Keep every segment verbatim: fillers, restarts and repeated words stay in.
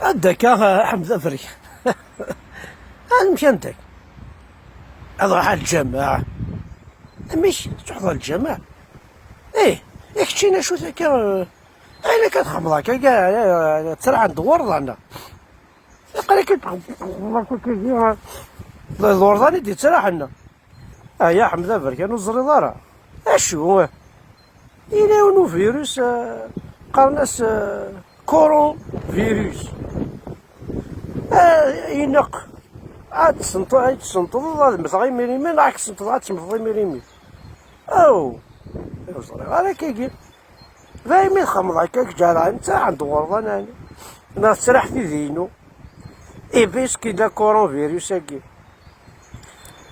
Ad akka, Ḥmed Abrek. Amek anda? Ad ruḥ ɣer lǧameɛ. Amek? Tṛuḥeḍ ɣer lǧameɛ? Ih, i keččini acu-t akka? Ayen akka txemmeḍ akka, akka, ttraḥen-d ɣur-ḍan. Aql-ik d ɣur-ḍan i d-ittraḥen. Aya, Ḥmed Aberkan, ur teẓriḍ ara. Acu? Yella yiwen uvirus, eh, qqaren-as, eh, coronavirus. Eh, ineq. Ad tsenṭ-, ad tsenṭeḍeḍ ad mmteɣ imir-imi, neɣ ad k-senṭeḍeɣ ad temmteḍ imir-imi. Aw! Ur ẓriɣ ara akkagi. Daymi txemmeḍ akka, kečč ara netta ɛend ɣurḍan, ɛni? Neɣ tettraḥ tidi-inu? Ibis ki d la coronavirus-agi.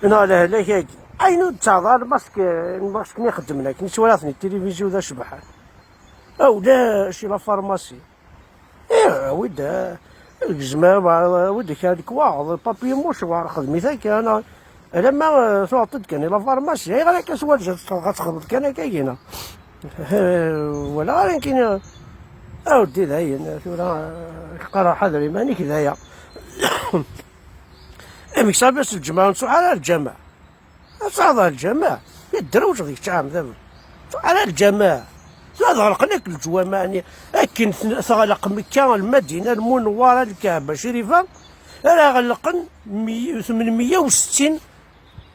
Neɣ lehlak-agi. Ayen ur d-ttaɣeḍ ara lmask, lmask-nni xeddmen akken, ttwalaɣ-ten i tilivizyu d acebḥan. Aw, ulac i la pharmacie. Ih, awi-d, eh, lgezma, awi-d kra lekwaɣeḍ, papier mouchoir, xdem-it akka, neɣ alamma, eh, tuɣeḍ-d kan i la pharmacie, ayɣer akka s walja ad teffɣeḍ, ad txedmeḍ kan akka gina? Eh, wala ara nekkini, a weddi dayen, tura, eh, qqareɣ ḥader iman-ik d aya. Amek sabi s lǧemɛa ur nettuḥ ara lǧameɛ? Ad tɛaḍ ar lǧameɛ, yedrewj deg ttɛam d abel. Ar lǧameɛ, ad ɣelqen akk leǧwameɛ-nni. Akken ten-, teɣleq Mekka, Lmadina, Lmunewwara, Lkaɛba Crifa, ara ɣelqen mi-, tmenmeyya u settin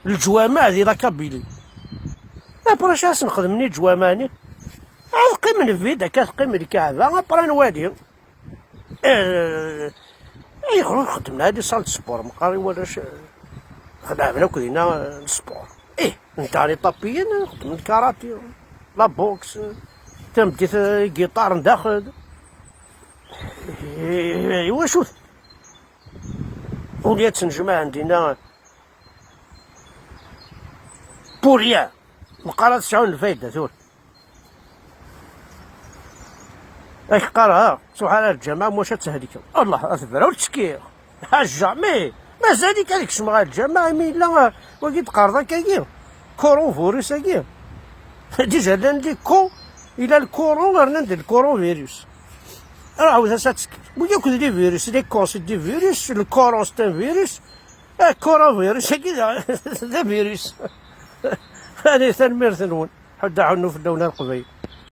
leǧwameɛ di la Kabylie. Après, acu ara sen-xedmen i leǧwameɛ-nni? Ad qqimen vide, akka teqqim Lkaɛba, après nwali. Eh, ayɣer ur xeddmen ara di salle de sport? Meqqar i warrac, eh, xedɛen akk dinna, eh, sport. Ih, netta les tapis, eh, xeddmen karate, la boxe, eh, tameddit, eh, guitare n daxel. Eh, i wacu? Ur la ttnejmaɛen dinna, eh, pour rien. Meqqar ad sɛun lfayda tura. Ak qqareɣ, ha, ttuḥ ara lǧameɛ, mwac ad tehlikeḍ. Allah, a tebra ur ttekkiɣ. Ha, jamais. Mazal-ik ad kecmeɣ ɣer lǧameɛ, imi yella, ah, wagi d-qqareḍ akkagi. Coronavirus-agi. Déjà llan les co-, yella le coron, rnan-d le coronavirus. Ara ɛawed-as ad tekkiḍ. Wigi akk d les virus, les co, c'est des virus, le coron, c'est un virus. Ah, coronavirus-agi d, d avirus. Ani tanemmirt-nwen. Ḥedd aḥunnu fell-awen a Leqbayel.